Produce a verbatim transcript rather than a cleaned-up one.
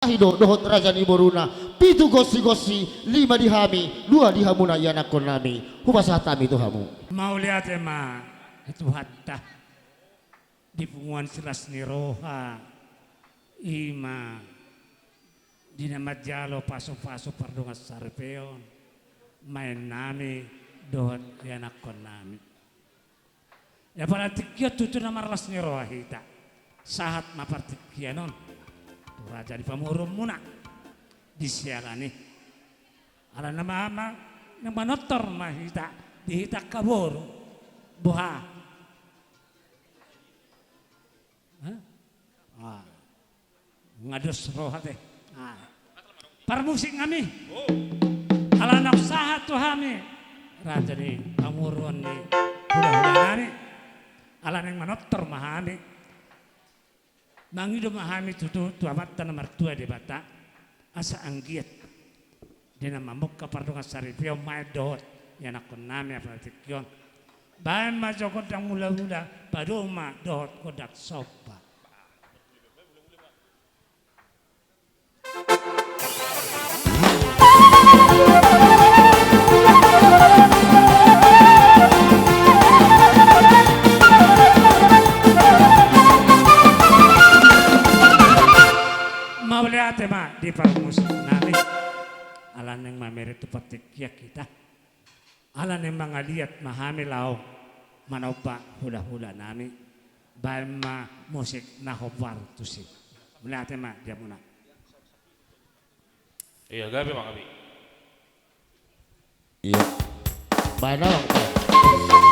Sido dohot raja ni boruna, pitu gonsi-gonsi, lima di hami, dua di hamuna ianakkonnami. Hupasahat hami tu hamu. Mauliate ma tu Tuhanta di punguan silas ni roha, i ma di na manjalo pasu-pasu pardongan saripeon bahenonnami dohot ianakkonnami. Ia pala tingki on tutu na marlas ni roha hita, sahat ma partingkian on tu raja ni pamoruonmuna di siala ni. Ala nama ma, na manortor ma hita di hita angka boru. Boha? Hah? Ah. Nga dos roha te. Ah. Parmusik nami. Ala naung sahat tu hami raja ni pamoruon ni hula-hula nami. Ala naeng manortor ma hami. Mangido ma hami tutu tu Amanta na martua Debata, asa anggiat di na mamungka pardongan saripeon bahen dohot ianakkonnami apala tingki on. Bahen ma jo gondang mula-mula, padomu ma dohot gondang somba. Mauliate ma di parmusik nami. Ala naeng mamere tu partingkian hita. Ala naeng mangaliat ma hami laho manomba hula-hula nami. Bahen ma musik na hombar tusi. Mauliate ma di hamuna. Ia gabe ma gabe. Ia. Bahen ma.